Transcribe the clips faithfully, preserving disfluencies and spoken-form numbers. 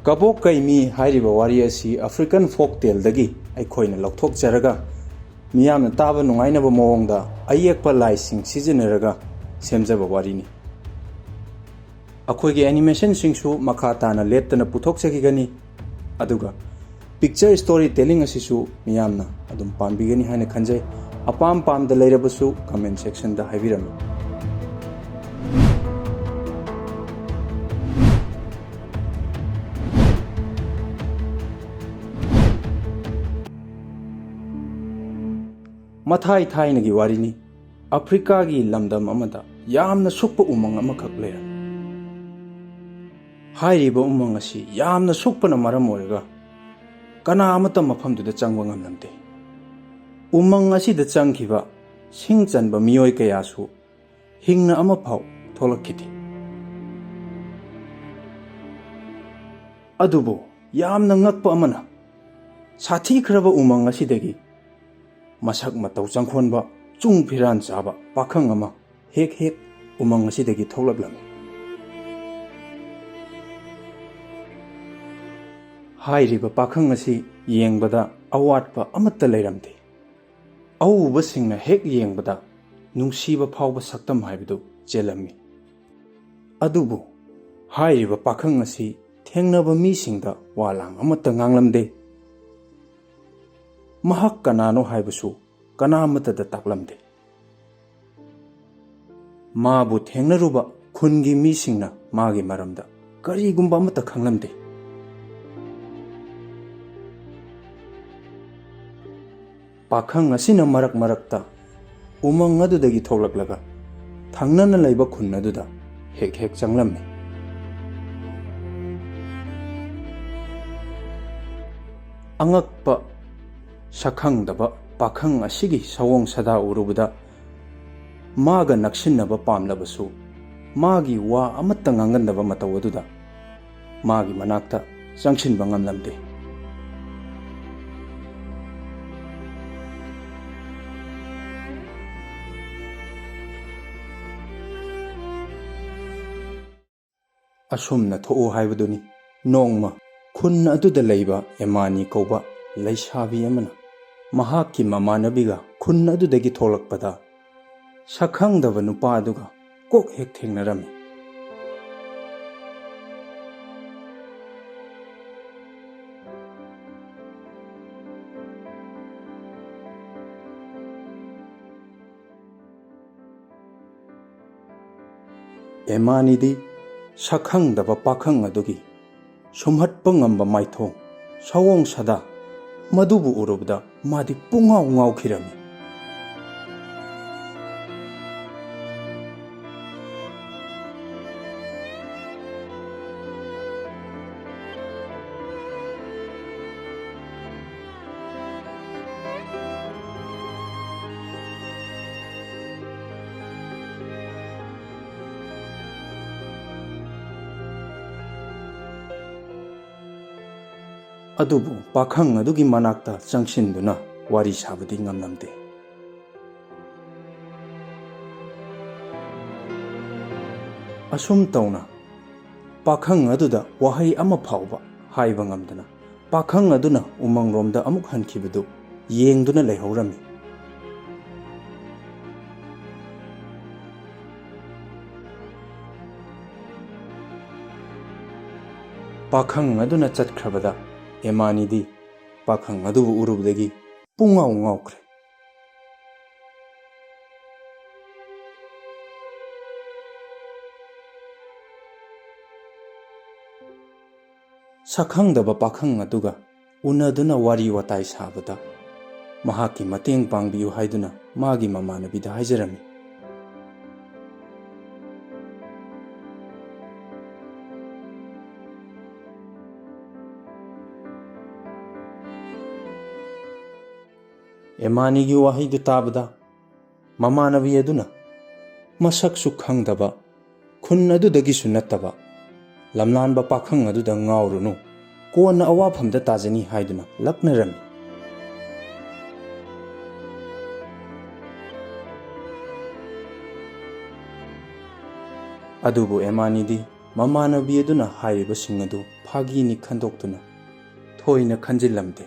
ꯀꯕꯣꯛ ꯀꯩ ꯃꯤ ꯍꯥꯏꯔꯤꯕ ꯋꯥꯔꯤ ꯑꯁꯤ African folk taleꯗꯒꯤ ꯑꯩꯈꯣꯏꯅ ꯂꯧꯊꯣꯛꯆꯔꯒ, ꯃꯤꯌꯥꯝꯅ ꯇꯥꯕ ꯅꯨꯡꯉꯥꯏꯅꯕ ꯃꯑꯣꯡꯗ ꯑꯌꯦꯛꯄ ꯂꯥꯏꯁꯤꯡ ꯁꯤꯖꯤꯟꯅꯔꯒ ꯁꯦꯝꯖꯕ ꯋꯥꯔꯤꯅꯤ꯫ ꯑꯩꯈꯣꯏꯒꯤ animationꯁꯤꯡꯁꯨ ꯃꯈꯥ ꯇꯥꯅ ꯂꯦꯞꯇꯅ ꯄꯨꯊꯣꯛꯆꯈꯤꯒꯅꯤ꯫ ꯑꯗꯨꯒ picture story telling ꯑꯁꯤꯁꯨ ꯃꯤꯌꯥꯝꯅ ꯑꯗꯨꯝ ꯄꯥꯝꯕꯤꯒꯅꯤ ꯍꯥꯏꯅ ꯈꯟꯖꯩ꯫ ꯑꯄꯥꯝ ꯄꯥꯝꯗ ꯂꯩꯔꯕꯁꯨ comment sectionꯗ ꯍꯥꯏꯕꯤꯔꯝꯃꯨ꯫ ꯃꯊꯥꯏ ꯊꯥꯏꯅꯒꯤ ꯋꯥꯔꯤꯅꯤ꯫ ꯑꯐ꯭ꯔꯤꯀꯥꯒꯤ ꯂꯝꯗꯝ ꯑꯃꯗ ꯌꯥꯝꯅ ꯁꯨꯛꯄ ꯎꯃꯪ ꯑꯃꯈꯛ ꯂꯩꯔꯝꯃꯤ꯫ ꯍꯥꯏꯔꯤꯕ ꯎꯃꯪ ꯑꯁꯤ ꯌꯥꯝꯅ ꯁꯨꯛꯄꯅ ꯃꯔꯝ ꯑꯣꯏꯔꯒ ꯀꯅꯥ ꯑꯃꯠꯇ ꯃꯐꯝꯗꯨꯗ ꯆꯪꯕ ꯉꯝꯂꯝꯗꯦ꯫ ꯎꯃꯪ ꯑꯁꯤꯗ ꯆꯪꯈꯤꯕ ꯁꯤꯡ ꯆꯟꯕ ꯃꯤꯑꯣꯏ ꯀꯌꯥꯁꯨ ꯍꯤꯡꯅ ꯑꯃꯐꯥꯎ ꯊꯣꯛꯂꯛꯈꯤꯗꯦ꯫ ꯑꯗꯨꯕꯨ ꯌꯥꯝꯅ ꯉꯛꯄ ꯑꯃꯅ, ꯁꯥꯊꯤꯈ꯭ꯔꯕ ꯎꯃꯪ ꯑꯁꯤꯗꯒꯤ ꯃꯁꯛ ꯃꯇꯧ ꯆꯪꯈꯣꯟꯕ, ꯆꯨꯡ ꯐꯤꯔꯥꯟ ꯆꯥꯕ ꯄꯥꯈꯪ ꯑꯃ ꯍꯦꯛ ꯍꯦꯛ ꯎꯃꯪ ꯑꯁꯤꯗꯒꯤ ꯊꯣꯛꯂꯛꯂꯝꯃꯤ꯫ ꯍꯥꯏꯔꯤꯕ ꯄꯥꯈꯪ ꯑꯁꯤ ꯌꯦꯡꯕꯗ ꯑꯋꯥꯠꯄ ꯑꯃꯠꯇ ꯂꯩꯔꯝꯗꯦ꯫ ꯑꯎꯕꯁꯤꯡꯅ ꯍꯦꯛ ꯌꯦꯡꯕꯗ ꯅꯨꯡꯁꯤꯕ ꯐꯥꯎꯕ ꯁꯛꯇꯝ ꯍꯥꯏꯕꯗꯨ ꯆꯦꯜꯂꯝꯃꯤ꯫ ꯑꯗꯨꯕꯨ ꯍꯥꯏꯔꯤꯕ ꯄꯥꯈꯪ ꯑꯁꯤ ꯊꯦꯡꯅꯕ ꯃꯤꯁꯤꯡꯗ ꯋꯥ ꯂꯥꯡ ꯑꯃꯠꯇ ꯉꯥꯡꯂꯝꯗꯦ꯫ ꯃꯍꯥꯛ ꯀꯅꯥꯅꯣ ꯍꯥꯏꯕꯁꯨ ꯀꯅꯥ ꯑꯃꯠꯇꯗ ꯇꯥꯛꯂꯝꯗꯦ꯫ ꯃꯥꯕꯨ ꯊꯦꯡꯅꯔꯨꯕ ꯈꯨꯟꯒꯤ ꯃꯤꯁꯤꯡꯅ ꯃꯥꯒꯤ ꯃꯔꯝꯗ ꯀꯔꯤꯒꯨꯝꯕ ꯑꯃꯠꯇ ꯈꯪꯂꯝꯗꯦ꯫ ꯄꯥꯈꯪ ꯑꯁꯤꯅ ꯃꯔꯛ ꯃꯔꯛꯇ ꯎꯃꯪ ꯑꯗꯨꯗꯒꯤ ꯊꯣꯛꯂꯛꯂꯒ ꯊꯪꯅꯅ ꯂꯩꯕ ꯈꯨꯟ ꯑꯗꯨꯗ ꯍꯦꯛ ꯍꯦꯛ ꯆꯪꯂꯝꯃꯤ꯫ ꯑꯉꯛꯄ, ꯁꯛꯈꯪꯗꯕ ꯄꯥꯈꯪ ꯑꯁꯤꯒꯤ ꯁꯑꯣꯡ ꯁꯥꯗꯥ ꯎꯔꯨꯕꯗ, ꯃꯥꯒ ꯅꯛꯁꯤꯟꯅꯕ ꯄꯥꯝꯂꯕꯁꯨ, ꯃꯥꯒꯤ ꯋꯥ ꯑꯃꯠꯇ ꯉꯥꯡꯒꯟꯗꯕ ꯃꯇꯧ ꯑꯗꯨꯗ ꯃꯥꯒꯤ ꯃꯅꯥꯛꯇ ꯆꯪꯁꯤꯟꯕ ꯉꯝꯂꯝꯗꯦ꯫ ꯑꯁꯨꯝꯅ ꯊꯣꯛꯎ ꯍꯥꯏꯕꯗꯨꯅꯤ꯫ ꯅꯣꯡꯃ ꯈꯨꯟ ꯑꯗꯨꯗ ꯂꯩꯕ ꯑꯦꯃꯥꯅꯤ ꯀꯧꯕ ꯂꯩꯁꯥꯕꯤ ꯑꯃꯅ ꯃꯍꯥꯛꯀꯤ ꯃꯃꯥꯟꯅꯕꯤꯒ ꯈꯨꯟ ꯑꯗꯨꯗꯒꯤ ꯊꯣꯛꯂꯛꯄꯗ, ꯁꯛꯈꯪꯗꯕ ꯅꯨꯄꯥ ꯑꯗꯨꯒ ꯀꯣꯛ ꯍꯦꯛ ꯊꯦꯡꯅꯔꯝꯃꯤ꯫ ꯑꯦꯃꯥꯅꯤꯗꯤ ꯁꯛꯈꯪꯗꯕ ꯄꯥꯈꯪ ꯑꯗꯨꯒꯤ ꯁꯨꯝꯍꯠꯄ ꯉꯝꯕ ꯃꯥꯏꯊꯣꯡ, ꯁꯑꯣꯡ ꯁꯥꯗꯥ, ꯃꯗꯨꯕꯨ ꯎꯔꯨꯕꯗ ꯃꯥꯗꯤ ꯄꯨꯡꯉꯥꯎ ꯉꯥꯎꯈꯤꯔꯝꯃꯤ꯫ ꯑꯗꯨꯕꯨ ꯄꯥꯈꯪ ꯑꯗꯨꯒꯤ ꯃꯅꯥꯛꯇ ꯆꯪꯁꯤꯟꯗꯨꯅ ꯋꯥꯔꯤ ꯁꯥꯕꯗꯤ ꯉꯝꯂꯝꯗꯦ꯫ ꯑꯁꯨꯝ ꯇꯧꯅ ꯄꯥꯈꯪ ꯑꯗꯨꯗ ꯋꯥꯍꯩ ꯑꯃ ꯐꯥꯎꯕ ꯍꯥꯏꯕ ꯉꯝꯗꯅ, ꯄꯥꯈꯪ ꯑꯗꯨꯅ ꯎꯃꯪꯔꯣꯝꯗ ꯑꯃꯨꯛ ꯍꯟꯈꯤꯕꯗꯨ ꯌꯦꯡꯗꯨꯅ ꯂꯩꯍꯧꯔꯝꯃꯤ꯫ ꯄꯥꯈꯪ ꯑꯗꯨꯅ ꯆꯠꯈ꯭ꯔꯕꯗ ꯑꯦꯃꯥꯅꯤꯗꯤ ꯄꯥꯈꯪ ꯑꯗꯨꯕꯨ ꯎꯔꯨꯕꯗꯒꯤ ꯄꯨꯡꯉꯥꯎ ꯉꯥꯎꯈ꯭ꯔꯦ꯫ ꯁꯛꯈꯪꯗꯕ ꯄꯥꯈꯪ ꯑꯗꯨꯒ ꯎꯅꯗꯨꯅ ꯋꯥꯔꯤ ꯋꯥꯇꯥꯏ ꯁꯥꯕꯗ ꯃꯍꯥꯛꯀꯤ ꯃꯇꯦꯡ ꯄꯥꯡꯕꯤꯌꯨ ꯍꯥꯏꯗꯨꯅ ꯃꯥꯒꯤ ꯃꯃꯥꯟꯅꯕꯤꯗ ꯍꯥꯏꯖꯔꯝꯃꯤ꯫ ꯑꯦꯃꯥꯅꯤꯒꯤ ꯋꯥꯍꯩꯗꯨ ꯇꯥꯕꯗ ꯃꯃꯥꯟꯅꯕꯤ ꯑꯗꯨꯅ ꯃꯁꯛꯁꯨ ꯈꯪꯗꯕ, ꯈꯨꯟ ꯑꯗꯨꯗꯒꯤꯁꯨ ꯅꯠꯇꯕ ꯂꯝꯂꯥꯟꯕ ꯄꯥꯈꯪ ꯑꯗꯨꯗ ꯉꯥꯎꯔꯨꯅꯨ, ꯀꯣꯟꯅ ꯑꯋꯥꯐꯝꯗ ꯇꯥꯖꯅꯤ ꯍꯥꯏꯗꯨꯅ ꯂꯛꯅꯔꯝꯃꯤ꯫ ꯑꯗꯨꯕꯨ ꯑꯦꯃꯥꯅꯤꯗꯤ ꯃꯃꯥꯟꯅꯕꯤ ꯑꯗꯨꯅ ꯍꯥꯏꯔꯤꯕꯁꯤꯡ ꯑꯗꯨ ꯐꯥꯒꯤꯅꯤ ꯈꯟꯗꯣꯛꯇꯨꯅ ꯊꯣꯏꯅ ꯈꯟꯖꯤꯜꯂꯝꯗꯦ꯫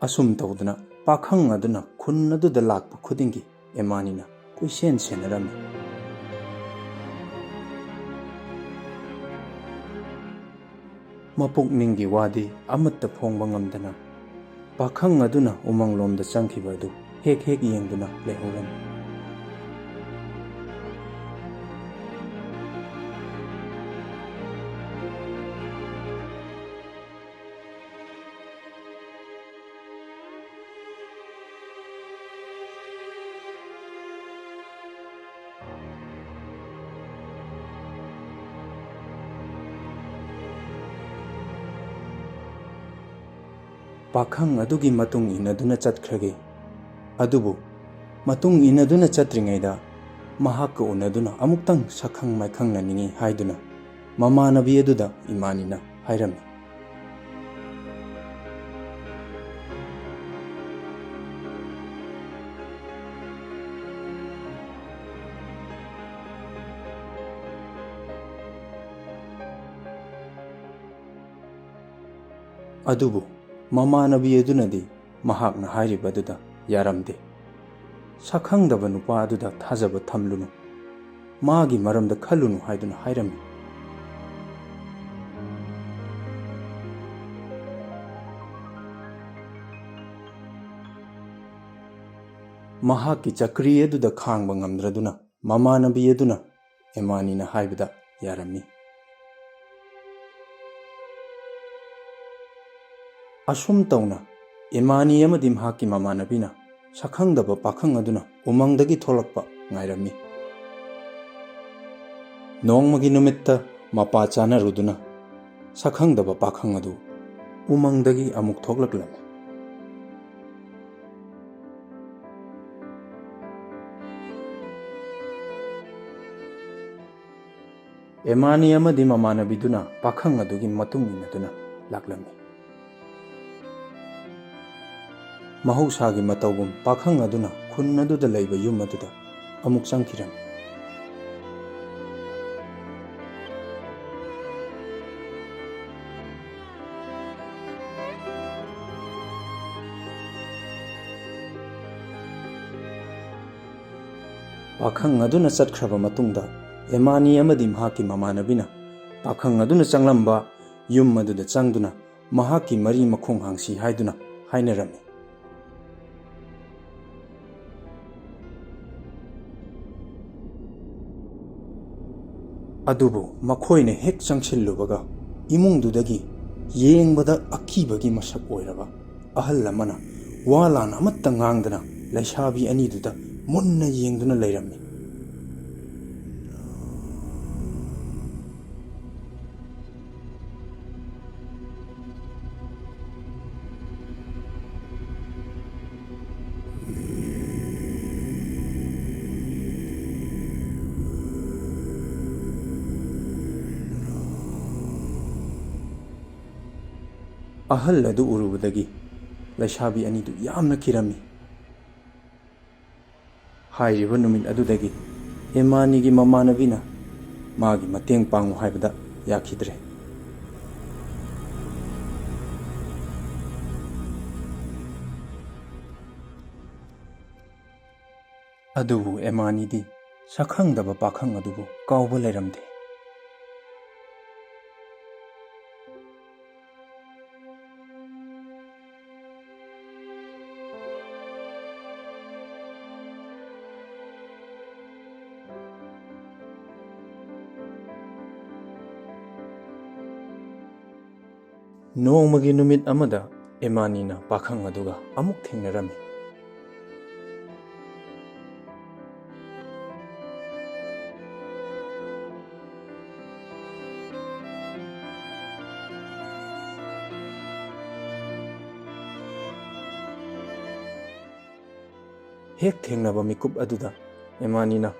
ꯑꯁꯨꯝ ꯇꯧꯗꯅ ꯄꯥꯈꯪ ꯑꯗꯨꯅ ꯈꯨꯟ ꯑꯗꯨꯗ ꯂꯥꯛꯄ ꯈꯨꯗꯤꯡꯒꯤ ꯏꯃꯥꯅꯤꯅ ꯀꯣꯏꯁꯦꯟ ꯁꯦꯟꯅꯔꯝꯃꯤ꯫ ꯃꯄꯨꯛꯅꯤꯡꯒꯤ ꯋꯥꯗꯤ ꯑꯃꯠꯇ ꯐꯣꯡꯕ ꯉꯝꯗꯅ ꯄꯥꯈꯪ ꯑꯗꯨꯅ ꯎꯃꯪꯂꯣꯝꯗ ꯆꯪꯈꯤꯕ ꯑꯗꯨ ꯍꯦꯛ ꯍꯦꯛ ꯌꯦꯡꯗꯨꯅ ꯂꯩꯍꯧꯔꯝꯃꯤ꯫ ꯄꯥꯈꯪ ꯑꯗꯨꯒꯤ ꯃꯇꯨꯡ ꯏꯟꯅꯗꯨꯅ ꯆꯠꯈ꯭ꯔꯒꯦ꯫ ꯑꯗꯨꯕꯨ ꯃꯇꯨꯡ ꯏꯟꯅꯗꯨꯅ ꯆꯠꯇ꯭ꯔꯤꯉꯩꯗ ꯃꯍꯥꯛꯀ ꯎꯅꯗꯨꯅ ꯑꯃꯨꯛꯇꯪ ꯁꯛꯈꯪ ꯃꯥꯏꯈꯪꯅꯅꯤꯡꯏ ꯍꯥꯏꯗꯨꯅ ꯃꯃꯥꯟꯅꯕꯤ ꯑꯗꯨꯗ ꯏꯃꯥꯅꯤꯅ ꯍꯥꯏꯔꯝꯃꯤ꯫ ꯑꯗꯨꯕꯨ ꯃꯃꯥꯟꯅꯕꯤ ꯑꯗꯨꯅꯗꯤ ꯃꯍꯥꯛꯅ ꯍꯥꯏꯔꯤꯕꯗꯨꯗ ꯌꯥꯔꯝꯗꯦ꯫ ꯁꯛꯈꯪꯗꯕ ꯅꯨꯄꯥ ꯑꯗꯨꯗ ꯊꯥꯖꯕ ꯊꯝꯂꯨꯅꯨ, ꯃꯥꯒꯤ ꯃꯔꯝꯗ ꯈꯜꯂꯨꯅꯨ ꯍꯥꯏꯗꯨꯅ ꯍꯥꯏꯔꯝꯃꯤ꯫ ꯃꯍꯥꯛꯀꯤ ꯆꯀ꯭ꯔꯤ ꯑꯗꯨꯗ ꯈꯥꯡꯕ ꯉꯝꯗ꯭ꯔꯗꯨꯅ ꯃꯃꯥꯟꯅꯕꯤ ꯑꯗꯨꯅ ꯏꯃꯥꯅꯤꯅ ꯍꯥꯏꯕꯗ ꯌꯥꯔꯝꯃꯤ꯫ ꯑꯁꯨꯝ ꯇꯧꯅ ꯏꯃꯥꯅꯤ ꯑꯃꯗꯤ ꯃꯍꯥꯛꯀꯤ ꯃꯃꯥꯟꯅꯕꯤꯅ ꯁꯛꯈꯪꯗꯕ ꯄꯥꯈꯪ ꯑꯗꯨꯅ ꯎꯃꯪꯗꯒꯤ ꯊꯣꯛꯂꯛꯄ ꯉꯥꯏꯔꯝꯃꯤ꯫ ꯅꯣꯡꯃꯒꯤ ꯅꯨꯃꯤꯠꯇ ꯃꯄꯥ ꯆꯥꯅꯔꯨꯗꯨꯅ ꯁꯛꯈꯪꯗꯕ ꯄꯥꯈꯪ ꯑꯗꯨ ꯎꯃꯪꯗꯒꯤ ꯑꯃꯨꯛ ꯊꯣꯛꯂꯛꯂꯝꯃꯤ꯫ ꯏꯃꯥꯅꯤ ꯑꯃꯗꯤ ꯃꯃꯥꯟꯅꯕꯤꯗꯨꯅ ꯄꯥꯈꯪ ꯑꯗꯨꯒꯤ ꯃꯇꯨꯡ ꯏꯟꯅꯗꯨꯅ ꯂꯥꯛꯂꯝꯃꯤ꯫ ꯃꯍꯧꯁꯥꯒꯤ ꯃꯇꯧꯒꯨꯝ ꯄꯥꯈꯪ ꯑꯗꯨꯅ ꯈꯨꯟ ꯑꯗꯨꯗ ꯂꯩꯕ ꯌꯨꯝ ꯑꯗꯨꯗ ꯑꯃꯨꯛ ꯆꯪꯈꯤꯔꯝꯃꯤ꯫ ꯄꯥꯈꯪ ꯑꯗꯨꯅ ꯆꯠꯈ꯭ꯔꯕ ꯃꯇꯨꯡꯗ ꯑꯦꯃꯥꯅꯤ ꯑꯃꯗꯤ ꯃꯍꯥꯛꯀꯤ ꯃꯃꯥꯟꯅꯕꯤꯅ ꯄꯥꯈꯪ ꯑꯗꯨꯅ ꯆꯪꯂꯝꯕ ꯌꯨꯝ ꯑꯗꯨꯗ ꯆꯪꯗꯨꯅ ꯃꯍꯥꯛꯀꯤ ꯃꯔꯤ ꯃꯈꯣꯡ ꯍꯥꯡꯁꯤ ꯍꯥꯏꯗꯨꯅ ꯍꯥꯏꯅꯔꯝꯃꯤ꯫ ꯑꯗꯨꯕꯨ ꯃꯈꯣꯏꯅ ꯍꯦꯛ ꯆꯪꯁꯤꯜꯂꯨꯕꯒ ꯏꯃꯨꯡꯗꯨꯗꯒꯤ ꯌꯦꯡꯕꯗ ꯑꯀꯤꯕꯒꯤ ꯃꯁꯛ ꯑꯣꯏꯔꯕ ꯑꯍꯜ ꯑꯃꯅ ꯋꯥ ꯂꯥꯟ ꯑꯃꯠꯇ ꯉꯥꯡꯗꯅ ꯂꯩꯁꯥꯕꯤ ꯑꯅꯤꯗꯨꯗ ꯃꯨꯟꯅ ꯌꯦꯡꯗꯨꯅ ꯂꯩꯔꯝꯃꯤ꯫ ꯑꯍꯜ ꯑꯗꯨ ꯎꯔꯨꯕꯗꯒꯤ ꯂꯩꯁꯥꯕꯤ ꯑꯅꯤꯗꯨ ꯌꯥꯝꯅ ꯀꯤꯔꯝꯃꯤ꯫ ꯍꯥꯏꯔꯤꯕ ꯅꯨꯃꯤꯠ ꯑꯗꯨꯗꯒꯤ ꯑꯦꯃꯥꯅꯤꯒꯤ ꯃꯃꯥꯟꯅꯕꯤꯅ ꯃꯥꯒꯤ ꯃꯇꯦꯡ ꯄꯥꯡꯉꯨ ꯍꯥꯏꯕꯗ ꯌꯥꯈꯤꯗ꯭ꯔꯦ꯫ ꯑꯗꯨꯕꯨ ꯑꯦꯃꯥꯅꯤꯗꯤ ꯁꯛꯈꯪꯗꯕ ꯄꯥꯈꯪ ꯑꯗꯨꯕꯨ ꯀꯥꯎꯕ ꯂꯩꯔꯝꯗꯦ꯫ ꯅꯣꯡꯃꯒꯤ ꯅꯨꯃꯤꯠ ꯑꯃꯗ ꯑꯦꯃꯥꯅꯤꯅ ꯄꯥꯈꯪ ꯑꯗꯨꯒ ꯑꯃꯨꯛ ꯊꯦꯡꯅꯔꯝꯃꯤ꯫ ꯍꯦꯛ ꯊꯦꯡꯅꯕ ꯃꯤꯀꯨꯞ ꯑꯗꯨꯗ ꯑꯦꯃꯥꯅꯤꯅ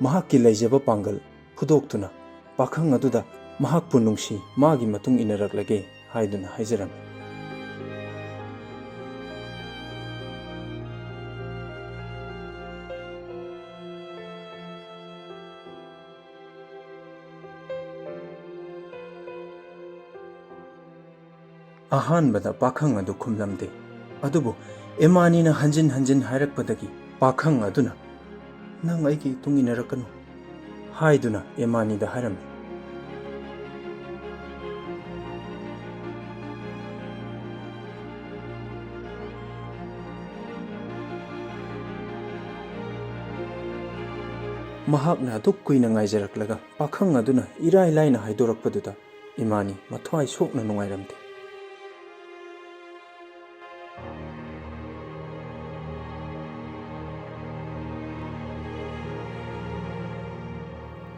ꯃꯍꯥꯛꯀꯤ ꯂꯩꯖꯕ ꯄꯥꯡꯒꯜ ꯐꯨꯗꯣꯛꯇꯨꯅ ꯄꯥꯈꯪ ꯑꯗꯨꯗ ꯃꯍꯥꯛꯄꯨ ꯅꯨꯡꯁꯤ, ꯃꯥꯒꯤ ꯃꯇꯨꯡ ꯏꯟꯅꯔꯛꯂꯒꯦ ꯍꯥꯏꯗꯨꯅ ꯍꯥꯏꯖꯔꯝꯃꯤ꯫ ꯑꯍꯥꯟꯕꯗ ꯄꯥꯈꯪ ꯑꯗꯨ ꯈꯨꯝꯂꯝꯗꯦ꯫ ꯑꯗꯨꯕꯨ ꯏꯃꯥꯅꯤꯅ ꯍꯟꯖꯤꯟ ꯍꯟꯖꯤꯟ ꯍꯥꯏꯔꯛꯄꯗꯒꯤ ꯄꯥꯈꯪ ꯑꯗꯨꯅ, "ꯅꯪ ꯑꯩꯒꯤ ꯏꯇꯨꯡ ꯏꯟꯅꯔꯛꯀꯅꯨ" ꯍꯥꯏꯗꯨꯅ ꯏꯃꯥꯅꯤꯗ ꯍꯥꯏꯔꯝꯃꯤ꯫ ꯃꯍꯥꯛꯅ ꯑꯗꯨꯛ ꯀꯨꯏꯅ ꯉꯥꯏꯖꯔꯛꯂꯒ ꯄꯥꯈꯪ ꯑꯗꯨꯅ ꯏꯔꯥꯏ ꯂꯥꯏꯅ ꯍꯥꯏꯗꯣꯔꯛꯄꯗꯨꯗ ꯏꯃꯥꯅꯤ ꯃꯊ꯭ꯋꯥꯏ ꯁꯣꯛꯅ ꯅꯨꯡꯉꯥꯏꯔꯝꯗꯦ꯫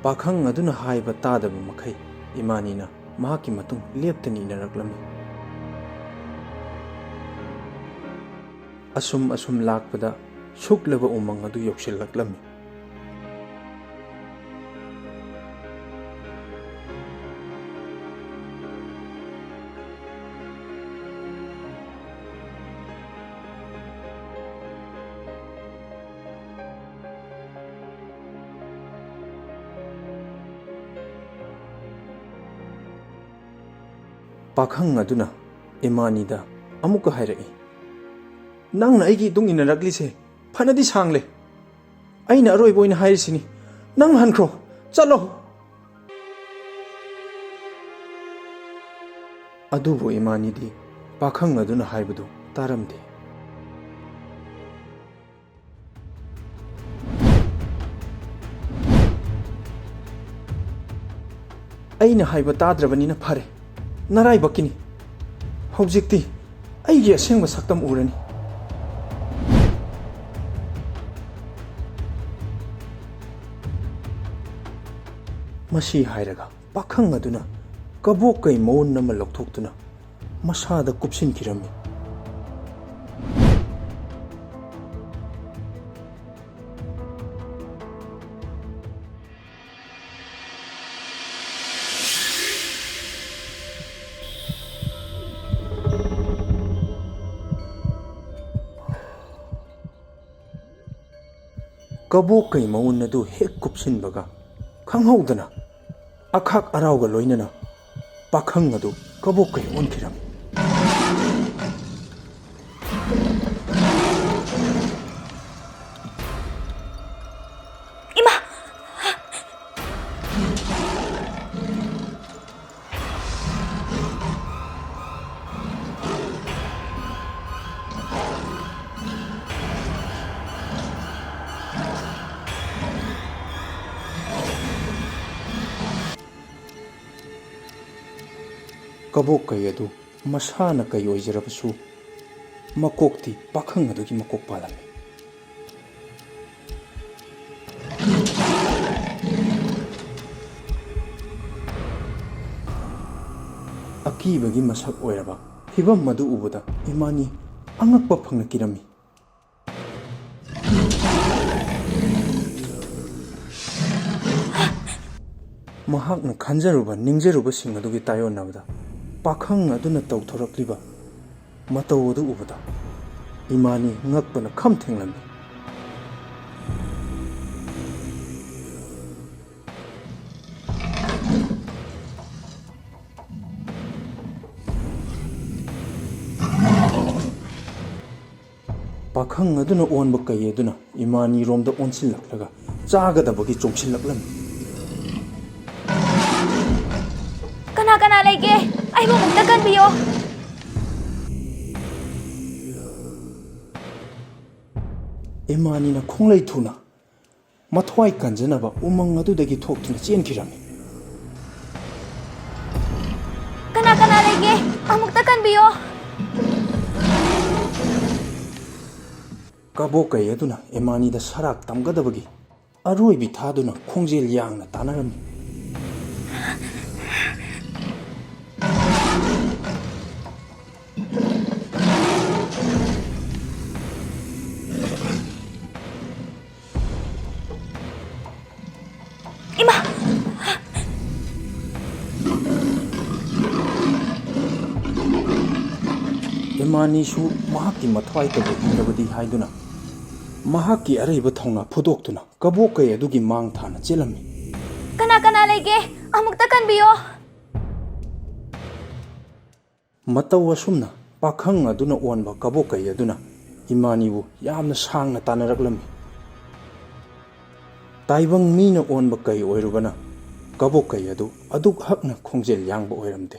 ꯄꯥꯈꯪ ꯑꯗꯨꯅ ꯍꯥꯏꯕ ꯇꯥꯗꯕ ꯃꯈꯩ ꯏꯃꯥꯅꯤꯅ ꯃꯍꯥꯛꯀꯤ ꯃꯇꯨꯡ ꯂꯦꯞꯇꯅ ꯏꯟꯅꯔꯛꯂꯝꯃꯤ꯫ ꯑꯁꯨꯝ ꯑꯁꯨꯝ ꯂꯥꯛꯄꯗ ꯁꯨꯛꯂꯕ ꯎꯃꯪ ꯑꯗꯨ ꯌꯧꯁꯤꯜꯂꯛꯂꯝꯃꯤ꯫ ꯄꯥꯈꯪ ꯑꯗꯨꯅ ꯏꯃꯥꯅꯤꯗ ꯑꯃꯨꯛꯀ ꯍꯥꯏꯔꯛꯏ, "ꯅꯪꯅ ꯑꯩꯒꯤ ꯏꯇꯨꯡ ꯏꯟꯅꯔꯛꯂꯤꯁꯦ ꯐꯅꯗꯤ ꯁꯥꯡꯂꯦ꯫ ꯑꯩꯅ ꯑꯔꯣꯏꯕ ꯑꯣꯏꯅ ꯍꯥꯏꯔꯤꯁꯤꯅꯤ, ꯅꯪ ꯍꯟꯈ꯭ꯔꯣ, ꯆꯠꯂꯣ!" ꯑꯗꯨꯕꯨ ꯏꯃꯥꯅꯤꯗꯤ ꯄꯥꯈꯪ ꯑꯗꯨꯅ ꯍꯥꯏꯕꯗꯨ ꯇꯥꯔꯝꯗꯦ꯫ "ꯑꯩꯅ ꯍꯥꯏꯕ ꯇꯥꯗ꯭ꯔꯕꯅꯤꯅ ꯐꯔꯦ, ꯅꯔꯥꯏꯕꯛꯀꯤꯅꯤ꯫ ꯍꯧꯖꯤꯛꯇꯤ ꯑꯩꯒꯤ ꯑꯁꯦꯡꯕ ꯁꯛꯇꯝ ꯎꯔꯅꯤ꯫" ꯃꯁꯤ ꯍꯥꯏꯔꯒ ꯄꯥꯈꯪ ꯑꯗꯨꯅ ꯀꯕꯣꯛꯀꯩ ꯃꯎꯟ ꯑꯃ ꯂꯧꯊꯣꯛꯇꯨꯅ ꯃꯁꯥꯗ ꯀꯨꯞꯁꯤꯟꯈꯤꯔꯝꯃꯤ꯫ ꯀꯕꯣꯛꯀꯩ ꯃꯎꯟ ꯑꯗꯨ ꯍꯦꯛ ꯀꯨꯞꯁꯤꯟꯕꯒ, ꯈꯪꯍꯧꯗꯅ ꯑꯈꯥꯛ ꯑꯔꯥꯎꯒ ꯂꯣꯏꯅꯅ ꯄꯥꯈꯪ ꯑꯗꯨ ꯀꯕꯣꯛꯀꯩ ꯑꯣꯟꯈꯤꯔꯝꯃꯤ꯫ ꯀꯕꯣꯛ ꯀꯩ ꯑꯗꯨ ꯃꯁꯥꯅ ꯀꯩ ꯑꯣꯏꯖꯔꯕꯁꯨ, ꯃꯀꯣꯛꯇꯤ ꯄꯥꯈꯪ ꯑꯗꯨꯒꯤ ꯃꯀꯣꯛ ꯄꯥꯜꯂꯝꯃꯤ꯫ ꯑꯀꯤꯕꯒꯤ ꯃꯁꯛ ꯑꯣꯏꯔꯕ ꯐꯤꯚꯝ ꯑꯗꯨ ꯎꯕꯗ ꯏꯃꯥꯅꯤ ꯑꯉꯛꯄ ꯐꯪꯅ ꯀꯤꯔꯝꯃꯤ꯫ ꯃꯍꯥꯛꯅ ꯈꯟꯖꯔꯨꯕ ꯅꯤꯡꯖꯔꯨꯕꯁꯤꯡ ꯑꯗꯨꯒꯤ ꯇꯥꯏꯑꯣꯟꯅꯕꯗ ꯄꯥꯈꯪ ꯑꯗꯨꯅ ꯇꯧꯊꯣꯔꯛꯂꯤꯕ ꯃꯇꯧ ꯑꯗꯨ ꯎꯕꯗ ꯏꯃꯥꯅꯤ ꯉꯛꯄꯅ ꯈꯝ ꯊꯦꯡꯂꯝꯃꯤ꯫ ꯄꯥꯈꯪ ꯑꯗꯨꯅ ꯑꯣꯟꯕ ꯀꯩ ꯑꯗꯨꯅ ꯏꯃꯥꯅꯤꯔꯣꯝꯗ ꯑꯣꯟꯁꯤꯜꯂꯛꯂꯒ ꯆꯥꯒꯗꯕꯒꯤ ꯆꯣꯡꯁꯤꯜꯂꯛꯂꯝꯃꯤ꯫ "ꯀꯅꯥ ꯀꯅꯥ ꯂꯩꯒꯦ? ꯑꯩꯕꯨ ꯑꯃꯨꯛꯇ ꯀꯟꯕꯤꯌꯣ!" ꯏꯃꯥꯅꯤꯅ ꯈꯣꯡꯂꯩ ꯊꯨꯅ ꯃꯊ꯭ꯋꯥꯏ ꯀꯟꯖꯅꯕ ꯎꯃꯪ ꯑꯗꯨꯗꯒꯤ ꯊꯣꯛꯇꯨꯅ ꯆꯦꯟꯈꯤꯔꯝꯃꯤ꯫ "ꯀꯅꯥ ꯀꯅꯥ ꯂꯩꯒꯦ? ꯑꯃꯨꯛꯇ ꯀꯟꯕꯤꯌꯣ!" ꯀꯕꯣꯛꯀꯩ ꯑꯗꯨꯅ ꯏꯃꯥꯅꯤꯗ ꯁꯔꯥꯛ ꯇꯝꯒꯗꯕꯒꯤ ꯑꯔꯣꯏꯕꯤ ꯊꯥꯗꯨꯅ ꯈꯣꯡꯖꯦꯜ ꯌꯥꯡꯅ ꯇꯥꯟꯅꯔꯝꯃꯤ꯫ ꯏꯃꯥ! ꯏꯃꯥꯅꯤꯁꯨ ꯃꯍꯥꯛꯀꯤ ꯃꯊ꯭ꯋꯥꯏꯇꯕꯨ ꯍꯤꯡꯂꯕꯗꯤ ꯍꯥꯏꯗꯨꯅ ꯃꯍꯥꯛꯀꯤ ꯑꯔꯩꯕ ꯊꯧꯅꯥ ꯐꯨꯗꯣꯛꯇꯨꯅ ꯀꯕꯣꯛꯀꯩ ꯑꯗꯨꯒꯤ ꯃꯥꯡ ꯊꯥꯅ ꯆꯦꯜꯂꯝꯃꯤ꯫ "ꯀꯅꯥ ꯀꯅꯥ ꯂꯩꯒꯦ? ꯑꯃꯨꯛꯇ ꯀꯟꯕꯤꯌꯣ!" ꯃꯇꯧ ꯑꯁꯨꯝꯅ ꯄꯥꯈꯪ ꯑꯗꯨꯅ ꯑꯣꯟꯕ ꯀꯕꯣꯛꯀꯩ ꯑꯗꯨꯅ ꯏꯃꯥꯅꯤꯕꯨ ꯌꯥꯝꯅ ꯁꯥꯡꯅ ꯇꯥꯟꯅꯔꯛꯂꯝꯃꯤ꯫ ꯇꯥꯏꯕꯪ ꯃꯤꯅ ꯑꯣꯟꯕ ꯀꯩ ꯑꯣꯏꯔꯨꯕꯅ ꯀꯕꯣꯛꯀꯩ ꯑꯗꯨ ꯑꯗꯨꯛ ꯍꯛꯅ ꯈꯣꯡꯖꯦꯜ ꯌꯥꯡꯕ ꯑꯣꯏꯔꯝꯗꯦ꯫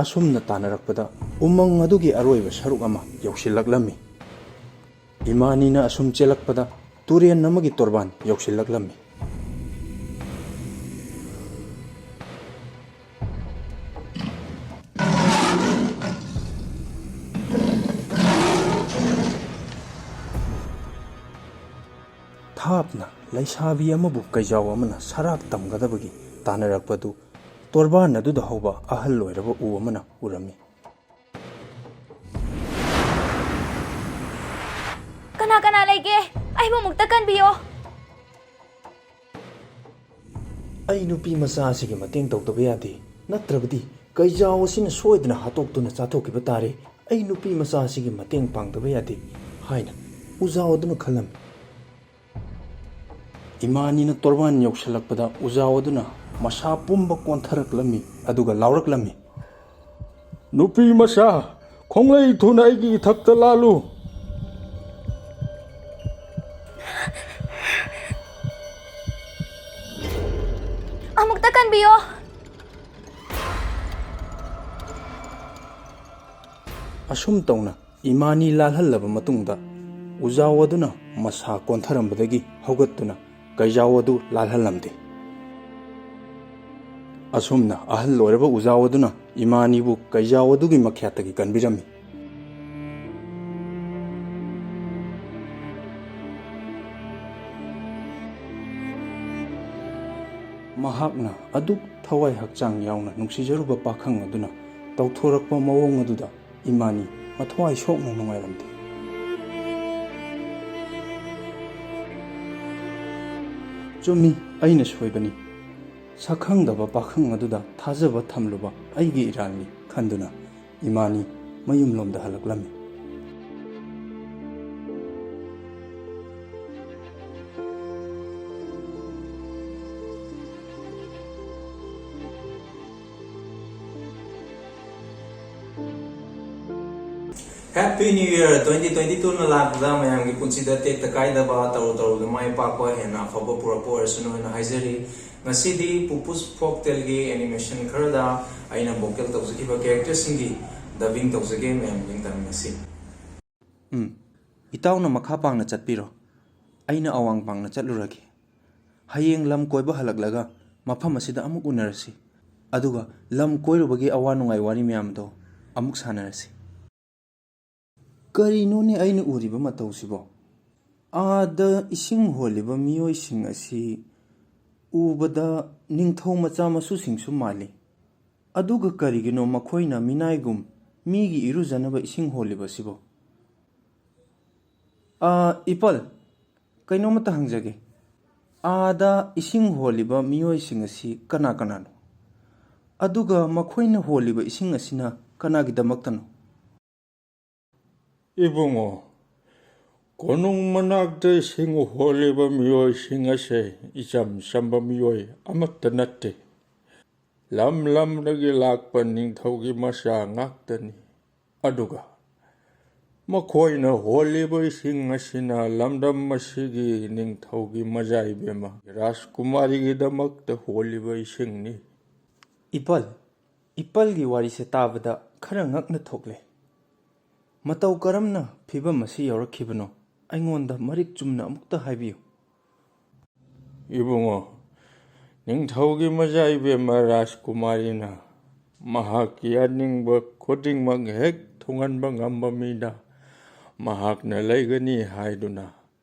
ꯑꯁꯨꯝꯅ ꯇꯥꯟꯅꯔꯛꯄꯗ ꯎꯃꯪ ꯑꯗꯨꯒꯤ ꯑꯔꯣꯏꯕ ꯁꯔꯨꯛ ꯑꯃ ꯌꯧꯁꯤꯜꯂꯛꯂꯝꯃꯤ꯫ ꯏꯃꯥꯅꯤꯅ ꯑꯁꯨꯝ ꯆꯦꯜꯂꯛꯄꯗ ꯇꯨꯔꯦꯟ ꯑꯃꯒꯤ ꯇꯣꯔꯕꯥꯟ ꯌꯧꯁꯤꯜꯂꯛꯂꯝꯃꯤ꯫ ꯊꯥꯞꯅ ꯂꯩꯁꯥꯕꯤ ꯑꯃꯕꯨ ꯀꯩꯖꯥꯎ ꯑꯃꯅ ꯁꯔꯥꯛ ꯇꯝꯒꯗꯕꯒꯤ ꯇꯥꯟꯅꯔꯛꯄꯗꯨ ꯇꯣꯔꯕꯥꯟ ꯑꯗꯨꯗ ꯍꯧꯕ ꯑꯍꯜ ꯑꯣꯏꯔꯕ ꯎ ꯑꯃꯅ ꯎꯔꯝꯃꯤ꯫ "ꯀꯅꯥ ꯀꯅꯥ ꯂꯩꯒꯦ? ꯑꯩꯕꯨ ꯑꯃꯨꯛꯇ ꯀꯟꯕꯤꯌꯣ!" "ꯑꯩ ꯅꯨꯄꯤ ꯃꯆꯥ ꯑꯁꯤꯒꯤ ꯃꯇꯦꯡ ꯇꯧꯗꯕ ꯌꯥꯗꯦ, ꯅꯠꯇ꯭ꯔꯕꯗꯤ ꯀꯩꯖꯥꯎ ꯑꯁꯤꯅ ꯁꯣꯏꯗꯅ ꯍꯥꯠꯇꯣꯛꯇꯨꯅ ꯆꯥꯊꯣꯛꯈꯤꯕ ꯇꯥꯔꯦ꯫ ꯑꯩ ꯅꯨꯄꯤ ꯃꯆꯥ ꯑꯁꯤꯒꯤ ꯃꯇꯦꯡ ꯄꯥꯡꯗꯕ ꯌꯥꯗꯦ" ꯍꯥꯏꯅ ꯎꯖꯥꯎ ꯑꯗꯨꯅ ꯈꯜꯂꯝꯃꯤ꯫ ꯏꯃꯥꯅꯤꯅ ꯇꯣꯔꯕꯥꯟ ꯌꯧꯁꯤꯜꯂꯛꯄꯗ ꯎꯖꯥꯎ ꯑꯗꯨꯅ ꯃꯁꯥ ꯄꯨꯝꯕ ꯀꯣꯟꯊꯔꯛꯂꯝꯃꯤ, ꯑꯗꯨꯒ ꯂꯥꯎꯔꯛꯂꯝꯃꯤ, "ꯅꯨꯄꯤ ꯃꯆꯥ, ꯈꯣꯡꯂꯩ ꯊꯨꯅ ꯑꯩꯒꯤ ꯏꯊꯛꯇ ꯂꯥꯜꯂꯨ!" "ꯑꯃꯨꯛꯇ ꯀꯟꯕꯤꯌꯣ!" ꯑꯁꯨꯝ ꯇꯧꯅ ꯏꯃꯥꯅꯤ ꯂꯥꯜꯍꯜꯂꯕ ꯃꯇꯨꯡꯗ, ꯎꯖꯥꯎ ꯑꯗꯨꯅ ꯃꯁꯥ ꯀꯣꯟꯊꯔꯝꯕꯗꯒꯤ ꯍꯧꯒꯠꯇꯨꯅ ꯀꯩꯖꯥꯎ ꯑꯗꯨ ꯂꯥꯜꯍꯜꯂꯝꯗꯦ꯫ ꯑꯁꯨꯝꯅ ꯑꯍꯜ ꯑꯣꯏꯔꯕ ꯎꯖꯥꯎ ꯑꯗꯨꯅ ꯏꯃꯥꯅꯤꯕꯨ ꯀꯩꯖꯥꯎ ꯑꯗꯨꯒꯤ ꯃꯈ꯭ꯌꯥꯠꯇꯒꯤ ꯀꯟꯕꯤꯔꯝꯃꯤ꯫ ꯃꯍꯥꯛꯅ ꯑꯗꯨꯛ ꯊꯋꯥꯏ ꯍꯛꯆꯥꯡ ꯌꯥꯎꯅ ꯅꯨꯡꯁꯤꯖꯔꯨꯕ ꯄꯥꯈꯪ ꯑꯗꯨꯅ ꯇꯧꯊꯣꯔꯛꯄ ꯃꯑꯣꯡ ꯑꯗꯨꯗ ꯏꯃꯥꯅꯤ ꯃꯊꯋꯥꯏ ꯁꯣꯛꯅ ꯅꯨꯡꯉꯥꯏꯔꯝꯗꯦ꯫ "ꯆꯨꯝꯃꯤ, ꯑꯩꯅ ꯁꯣꯏꯕꯅꯤ꯫ ꯁꯛꯈꯪꯗꯕ ꯄꯥꯈꯪ ꯑꯗꯨꯗ ꯊꯥꯖꯕ ꯊꯝꯂꯨꯕ ꯑꯩꯒꯤ ꯏꯔꯥꯜꯅꯤ" ꯈꯟꯗꯨꯅ ꯏꯃꯥꯅꯤ ꯃꯌꯨꯝꯂꯣꯝꯗ ꯍꯜꯂꯛꯂꯝꯃꯤ꯫ Happy New Year! Twenty twenty-two ꯅ ꯂꯥꯛꯄꯗ ꯃꯌꯥꯝꯒꯤ ꯄꯨꯟꯁꯤꯗ ꯇꯦꯛꯇ ꯀꯥꯏꯗꯕ, ꯇꯔꯨ ꯇꯔꯨꯗ ꯃꯥꯏ ꯄꯥꯛꯄ, ꯍꯦꯟꯅ ꯑꯐꯕ ꯄꯨꯔꯛꯄ ꯑꯣꯏꯔꯁꯅꯨ ꯍꯥꯏꯅ ꯍꯥꯏꯖꯔꯤ꯫ ꯉꯁꯤꯗꯤ ꯄꯨꯄꯨꯁ ꯐꯣꯛꯇꯦꯜꯒꯤ ꯑꯦꯅꯤꯃꯦꯁꯟ ꯈꯔꯗ ꯑꯩꯅ ꯚꯣꯀꯦꯜ ꯇꯧꯖꯈꯤꯕ ꯀꯦꯔꯦꯛꯇꯔꯁꯤꯡꯒꯤ ꯗꯕꯤꯡ ꯇꯧꯖꯒꯦ, ꯃꯌꯥꯝ ꯌꯦꯡꯊꯃꯤꯟꯅꯁꯤ꯫ ꯎꯝ꯫ ꯏꯇꯥꯎꯅ ꯃꯈꯥ ꯄꯥꯡꯅ ꯆꯠꯄꯤꯔꯣ, ꯑꯩꯅ ꯑꯋꯥꯡ ꯄꯥꯡꯅ ꯆꯠꯂꯨꯔꯒꯦ꯫ ꯍꯌꯦꯡ ꯂꯝ ꯀꯣꯏꯕ ꯍꯜꯂꯛꯂꯒ ꯃꯐꯝ ꯑꯁꯤꯗ ꯑꯃꯨꯛ ꯎꯅꯔꯁꯤ, ꯑꯗꯨꯒ ꯂꯝ ꯀꯣꯏꯔꯨꯕꯒꯤ ꯑꯋꯥ ꯅꯨꯡꯉꯥꯏ ꯋꯥꯔꯤ ꯃꯌꯥꯝꯗꯣ ꯑꯃꯨꯛ ꯁꯥꯟꯅꯔꯁꯤ꯫ ꯀꯔꯤꯅꯣꯅꯦ ꯑꯩꯅ ꯎꯔꯤꯕ ꯃꯇꯧꯁꯤꯕꯣ? ꯑꯥꯗ ꯏꯁꯤꯡ ꯍꯣꯜꯂꯤꯕ ꯃꯤꯑꯣꯏꯁꯤꯡ ꯑꯁꯤ ꯎꯕꯗ ꯅꯤꯡꯊꯧ ꯃꯆꯥ ꯃꯁꯨꯁꯤꯡꯁꯨ ꯃꯥꯜꯂꯤ꯫ ꯑꯗꯨꯒ ꯀꯔꯤꯒꯤꯅꯣ ꯃꯈꯣꯏꯅ ꯃꯤꯅꯥꯏꯒꯨꯝ ꯃꯤꯒꯤ ꯏꯔꯨꯖꯅꯕ ꯏꯁꯤꯡ ꯍꯣꯜꯂꯤꯕꯁꯤꯕꯣ? ꯑꯥ, ꯏꯄꯜ, ꯀꯩꯅꯣꯝꯃꯇ ꯍꯪꯖꯒꯦ꯫ ꯑꯥꯗ ꯏꯁꯤꯡ ꯍꯣꯜꯂꯤꯕ ꯃꯤꯑꯣꯏꯁꯤꯡ ꯑꯁꯤ ꯀꯅꯥ ꯀꯅꯥꯅꯣ? ꯑꯗꯨꯒ ꯃꯈꯣꯏꯅ ꯍꯣꯜꯂꯤꯕ ꯏꯁꯤꯡ ꯑꯁꯤꯅ ꯀꯅꯥꯒꯤꯗꯃꯛꯇꯅꯣ? ꯏꯕꯨꯡꯉꯣ, ꯀꯣꯅꯨꯡ ꯃꯅꯥꯛꯇ ꯏꯁꯤꯡ ꯍꯣꯜꯂꯤꯕ ꯃꯤꯑꯣꯏꯁꯤꯡ ꯑꯁꯦ ꯏꯆꯝ ꯆꯝꯕ ꯃꯤꯑꯣꯏ ꯑꯃꯠꯇ ꯅꯠꯇꯦ꯫ ꯂꯝ ꯂꯝꯗꯒꯤ ꯂꯥꯛꯄ ꯅꯤꯡꯊꯧꯒꯤ ꯃꯆꯥ ꯉꯥꯛꯇꯅꯤ꯫ ꯑꯗꯨꯒ ꯃꯈꯣꯏꯅ ꯍꯣꯜꯂꯤꯕ ꯏꯁꯤꯡ ꯑꯁꯤꯅ ꯂꯝꯗꯝ ꯑꯁꯤꯒꯤ ꯅꯤꯡꯊꯧꯒꯤ ꯃꯆꯥ ꯏꯕꯦꯝꯃ ꯔꯥꯖꯀꯨꯃꯥꯔꯤꯒꯤꯗꯃꯛꯇ ꯍꯣꯜꯂꯤꯕ ꯏꯁꯤꯡꯅꯤ꯫ ꯏꯄꯜ, ꯏꯄꯜꯒꯤ ꯋꯥꯔꯤꯁꯦ ꯇꯥꯕꯗ ꯈꯔ ꯉꯛꯅ ꯊꯣꯛꯂꯦ꯫ ꯃꯇꯧ ꯀꯔꯝꯅ ꯐꯤꯕꯝ ꯑꯁꯤ ꯌꯧꯔꯛꯈꯤꯕꯅꯣ? ꯑꯩꯉꯣꯟꯗ ꯃꯔꯤꯛ ꯆꯨꯝꯅ ꯑꯃꯨꯛꯇ ꯍꯥꯏꯕꯤꯌꯨ꯫ ꯏꯕꯨꯡꯉꯣ, ꯅꯤꯡꯊꯧꯒꯤ ꯃꯆꯥ ꯏꯕꯦꯝꯃ ꯔꯥꯖꯀꯨꯃꯥꯔꯤꯅ ꯃꯍꯥꯛꯀꯤ ꯑꯅꯤꯡꯕ ꯈꯨꯗꯤꯡꯃꯛ ꯍꯦꯛ ꯊꯨꯡꯍꯟꯕ ꯉꯝꯕ ꯃꯤꯗ ꯃꯍꯥꯛꯅ ꯂꯩꯒꯅꯤ ꯍꯥꯏꯗꯨꯅ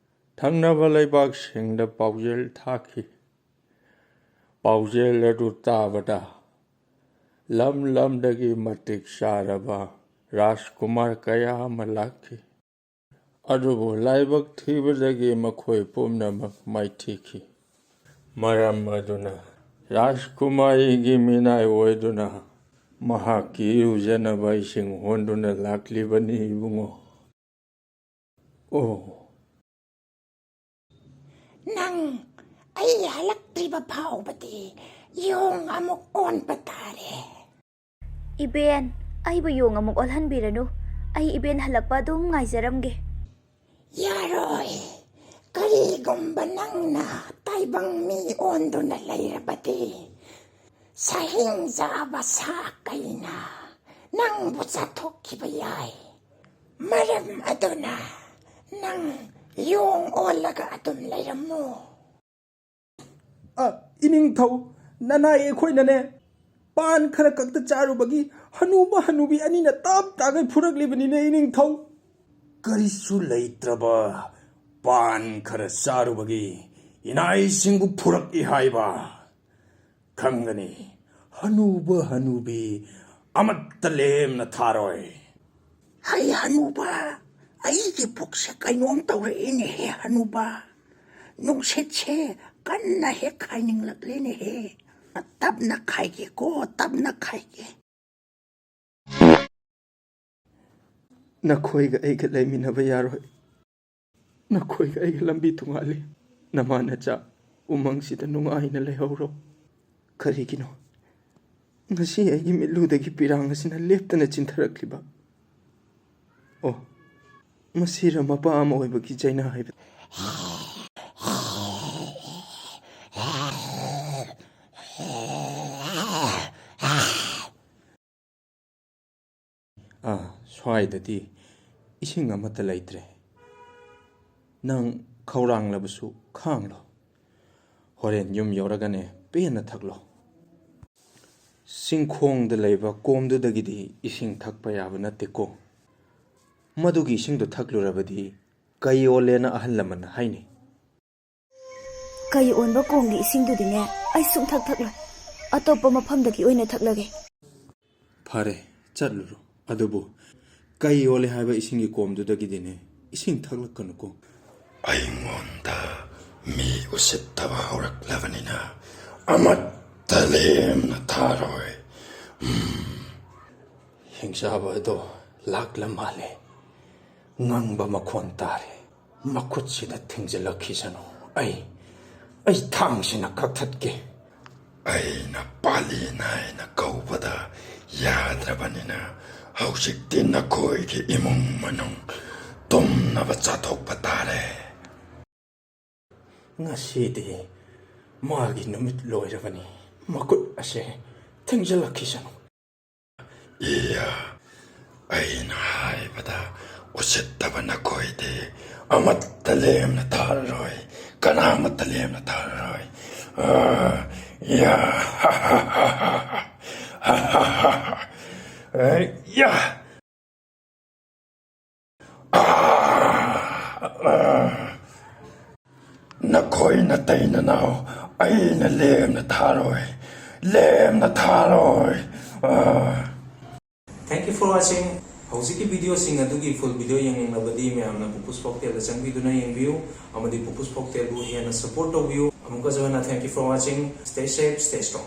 ꯊꯪꯅꯕ ꯂꯩꯕꯥꯛꯁꯤꯡꯗ ꯄꯥꯎꯖꯦꯜ ꯊꯥꯈꯤ꯫ ꯄꯥꯎꯖꯦꯜ ꯑꯗꯨ ꯇꯥꯕꯗ ꯂꯝ ꯂꯝꯗꯒꯤ ꯃꯇꯤꯛ ꯆꯥꯔꯕ ꯔꯥꯖꯀꯨꯃꯥꯔ ꯀꯌꯥ ꯑꯃ ꯂꯥꯛꯈꯤ꯫ ꯑꯗꯨꯕꯨ ꯂꯥꯏꯕꯛ ꯊꯤꯕꯗꯒꯤ ꯃꯈꯣꯏ ꯄꯨꯝꯅꯃꯛ ꯃꯥꯏꯊꯤꯈꯤ꯫ ꯃꯔꯝ ꯑꯗꯨꯅ ꯔꯥꯖꯀꯨꯃꯥꯔꯤꯒꯤ ꯃꯤꯅꯥꯏ ꯑꯣꯏꯗꯨꯅ ꯃꯍꯥꯛꯀꯤ ꯏꯔꯨꯖꯅꯕ ꯏꯁꯤꯡ ꯍꯣꯟꯗꯨꯅ ꯂꯥꯛꯂꯤꯕꯅꯤ, ꯏꯕꯨꯡꯉꯣ꯫ ꯑꯣ꯫ ꯅꯪ ꯑꯩ ꯍꯜꯂꯛꯇ꯭ꯔꯤꯕ ꯐꯥꯎꯕꯗꯤ ꯌꯣꯡ ꯑꯃꯨꯛ ꯑꯣꯟꯕ ꯇꯥꯔꯦ꯫ ꯏꯕꯦꯟ, ꯑꯩꯕꯨ ꯌꯣꯡ ꯑꯃꯨꯛ ꯑꯣꯜꯍꯟꯕꯤꯔꯅꯨ꯫ ꯑꯩ ꯏꯕꯦꯟ ꯍꯜꯂꯛꯄ ꯑꯗꯨꯝ ꯉꯥꯏꯖꯔꯝꯒꯦ꯫ ꯌꯥꯔꯣꯏ꯫ ꯀꯔꯤꯒꯨꯝꯕ ꯅꯪꯅ ꯇꯥꯏꯕꯪ ꯃꯤ ꯑꯣꯟꯗꯨꯅ ꯂꯩꯔꯕꯗꯤ, ꯁꯥꯍꯤꯡ ꯆꯥꯕ ꯁꯥ ꯀꯩꯅ ꯅꯪꯕꯨ ꯆꯥꯊꯣꯛꯈꯤꯕ ꯌꯥꯏ꯫ ꯃꯔꯝ ꯑꯗꯨꯅ ꯅꯪ ꯌꯣꯡ ꯑꯣꯜꯂꯒ ꯑꯗꯨꯝ ꯂꯩꯔꯝꯃꯣ꯫ ꯑ, ꯏꯅꯤꯡꯊꯧ, ꯅꯅꯥꯏ ꯑꯩꯈꯣꯏꯅꯅꯦ, ꯄꯥꯟ ꯈꯔ ꯈꯛꯇ ꯆꯥꯔꯨꯕꯒꯤ ꯍꯅꯨꯕ ꯍꯅꯨꯕꯤ ꯑꯅꯤꯅ ꯇꯞ ꯇꯥꯒꯩ ꯐꯨꯔꯛꯂꯤꯕꯅꯤꯅꯦ, ꯏꯅꯤꯡꯊꯧ꯫ ꯀꯔꯤꯁꯨ ꯂꯩꯇ꯭ꯔꯕ ꯄꯥꯟ ꯈꯔ ꯆꯥꯔꯨꯕꯒꯤ ꯏꯅꯥꯏꯁꯤꯡꯕꯨ ꯐꯨꯔꯛꯏ ꯍꯥꯏꯕ? ꯈꯪꯒꯅꯤ, ꯍꯅꯨꯕ ꯍꯅꯨꯕꯤ ꯑꯃꯠꯇ ꯂꯦꯝꯅ ꯊꯥꯔꯣꯏ꯫ ꯍꯩ ꯍꯅꯨꯕ, ꯑꯩꯒꯤ ꯄꯨꯛꯁꯦ ꯀꯩꯅꯣꯝ ꯇꯧꯔꯛꯏꯅꯦꯍꯦ ꯍꯅꯨꯕ꯫ ꯅꯨꯡꯁꯤꯠꯁꯦ ꯀꯟꯅ ꯍꯦꯛ ꯈꯥꯏꯅꯤꯡꯂꯛꯂꯦꯅꯦꯍꯦ꯫ ꯇꯞꯅ ꯈꯥꯏꯒꯦꯀꯣ, ꯇꯞꯅ ꯈꯥꯏꯒꯦ꯫ ꯅꯈꯣꯏꯒ ꯑꯩꯒ ꯂꯩꯃꯤꯟꯅꯕ ꯌꯥꯔꯣꯏ꯫ ꯅꯈꯣꯏꯒ ꯑꯩꯒ ꯂꯝꯕꯤ ꯇꯣꯉꯥꯜꯂꯤ꯫ ꯅꯃꯥ ꯅꯆꯥ ꯎꯃꯪꯁꯤꯗ ꯅꯨꯡꯉꯥꯏꯅ ꯂꯩꯍꯧꯔꯣ꯫ ꯀꯔꯤꯒꯤꯅꯣ ꯉꯁꯤ ꯑꯩꯒꯤ ꯃꯤꯠꯂꯨꯗꯒꯤ ꯄꯤꯔꯥꯡ ꯑꯁꯤꯅ ꯂꯦꯞꯇꯅ ꯆꯤꯟꯊꯔꯛꯂꯤꯕ? ꯑꯣ, ꯃꯁꯤꯔ ꯃꯄꯥ ꯑꯃ ꯑꯣꯏꯕꯒꯤ ꯆꯩꯅꯥ ꯍꯥꯏꯕ? ꯑꯥ, ꯁ꯭ꯋꯥꯏꯗꯗꯤ ꯏꯁꯤꯡ ꯑꯃꯠꯇ ꯂꯩꯇ꯭ꯔꯦ꯫ ꯅꯪ ꯈꯧꯔꯥꯡꯂꯕꯁꯨ ꯈꯥꯡꯂꯣ꯫ ꯍꯣꯔꯦꯟ ꯌꯨꯝ ꯌꯧꯔꯒꯅꯦ, ꯄꯦꯟꯅ ꯊꯛꯂꯣ꯫ ꯆꯤꯡꯈꯣꯡꯗ ꯂꯩꯕ ꯀꯣꯝꯗꯨꯗꯒꯤꯗꯤ ꯏꯁꯤꯡ ꯊꯛꯄ ꯌꯥꯕ ꯅꯠꯇꯦꯀꯣ꯫ ꯃꯗꯨꯒꯤ ꯏꯁꯤꯡꯗꯨ ꯊꯛꯂꯨꯔꯕꯗꯤ ꯀꯩ ꯑꯣꯜꯂꯦꯅ ꯑꯍꯜ ꯂꯃꯟꯅ ꯍꯥꯏꯅꯩ꯫ ꯀꯩ ꯑꯣꯟꯕ ꯀꯣꯝꯒꯤ ꯏꯁꯤꯡꯗꯨꯗꯤꯅꯦ, ꯑꯩ ꯁꯨꯡꯊꯛ ꯊꯛꯂꯣꯏ꯫ ꯑꯇꯣꯞꯄ ꯃꯐꯝꯗꯒꯤ ꯑꯣꯏꯅ ꯊꯛꯂꯒꯦ꯫ ꯐꯔꯦ, ꯆꯠꯂꯨꯔꯣ꯫ ꯑꯗꯨꯕꯨ ꯀꯩ ꯑꯣꯜꯂꯦ ꯍꯥꯏꯕ ꯏꯁꯤꯡꯒꯤ ꯀꯣꯝꯗꯨꯗꯒꯤꯗꯤꯅꯦ, ꯏꯁꯤꯡ ꯊꯛꯂꯛꯀꯅꯨꯀꯣ꯫ ꯑꯩꯉꯣꯟꯗ ꯃꯤ ꯎꯁꯤꯠꯇꯕ ꯍꯧꯔꯛꯂꯕꯅꯤꯅ ꯑꯃꯠꯇ ꯂꯦꯝꯅ ꯊꯥꯔꯣꯏ꯫ ꯎꯝ꯫ ꯍꯤꯡꯆꯥꯕ ꯑꯗꯣ ꯂꯥꯛꯂ ꯃꯥꯜꯂꯦ꯫ ꯉꯪꯕ ꯃꯈꯣꯟ ꯇꯥꯔꯦ꯫ ꯃꯈꯨꯠꯁꯤꯗ ꯊꯤꯡꯖꯤꯜꯂꯛꯈꯤꯁꯅꯨ꯫ ꯑꯩ, ꯑꯩ ꯊꯥꯡꯁꯤꯅ ꯀꯛꯊꯠꯀꯦ꯫ ꯑꯩꯅ ꯄꯥꯂꯤ ꯅꯥꯏꯅ ꯀꯧꯕꯗ ꯌꯥꯗ꯭ꯔꯕꯅꯤꯅ ꯍꯧꯖꯤꯛꯇꯤ ꯅꯈꯣꯏꯒꯤ ꯏꯃꯨꯡ ꯃꯅꯨꯡ ꯇꯨꯝꯅꯕ ꯆꯥꯊꯣꯛꯄ ꯇꯥꯔꯦ꯫ ꯉꯁꯤꯗꯤ ꯃꯥꯒꯤ ꯅꯨꯃꯤꯠ ꯂꯣꯏꯔꯕꯅꯤ꯫ ꯃꯈꯨꯠ ꯑꯁꯦ ꯊꯤꯡꯖꯤꯜꯂꯛꯈꯤꯁꯅꯨ꯫ ꯏꯌꯥ, ꯑꯩꯅ ꯍꯥꯏꯕꯗ ꯎꯁꯤꯠꯇꯕ ꯅꯈꯣꯏꯗꯤ ꯑꯃꯠꯇ ꯂꯦꯝꯅ ꯊꯥꯔꯔꯣꯏ, ꯀꯅꯥꯃꯠꯇ ꯂꯦꯝꯅ ꯊꯥꯔꯔꯣꯏ꯫ ꯑꯥ, ꯌꯥ, ꯑꯦ, ꯌꯥ꯫ ꯑꯥ, ꯑꯥ꯫ ꯅꯈꯣꯏ ꯅꯇꯩ ꯅꯅꯥꯎ ꯑꯩꯅ ꯂꯦꯝꯅ ꯊꯥꯔꯣꯏ, ꯂꯦꯝꯅ ꯊꯥꯔꯣꯏ꯫ ꯑꯥ꯫ Thank you for watching. ꯍꯧꯖꯤꯛꯀꯤ ꯚꯤꯗꯤꯑꯣꯁꯤꯡ ꯑꯗꯨꯒꯤ ꯐꯨꯜ ꯚꯤꯗꯤꯑꯣ ꯌꯦꯡꯅꯤꯡꯂꯕꯗꯤ ꯃꯌꯥꯝꯅ ꯄꯨꯄꯨꯁ ꯐꯣꯛꯇꯦꯜꯗ ꯆꯪꯕꯤꯗꯨꯅ ꯌꯦꯡꯕꯤꯌꯨ ꯑꯃꯗꯤ ꯄꯨꯄꯨꯁ ꯐꯣꯛꯇꯦꯜꯕꯨ ꯍꯦꯟꯅ ꯁꯄꯣꯔꯠ ꯇꯧꯕꯤꯌꯨ꯫ ꯑꯃꯨꯛꯀꯁꯨ ꯍꯟꯅ thank you for watching. Stay safe, stay strong.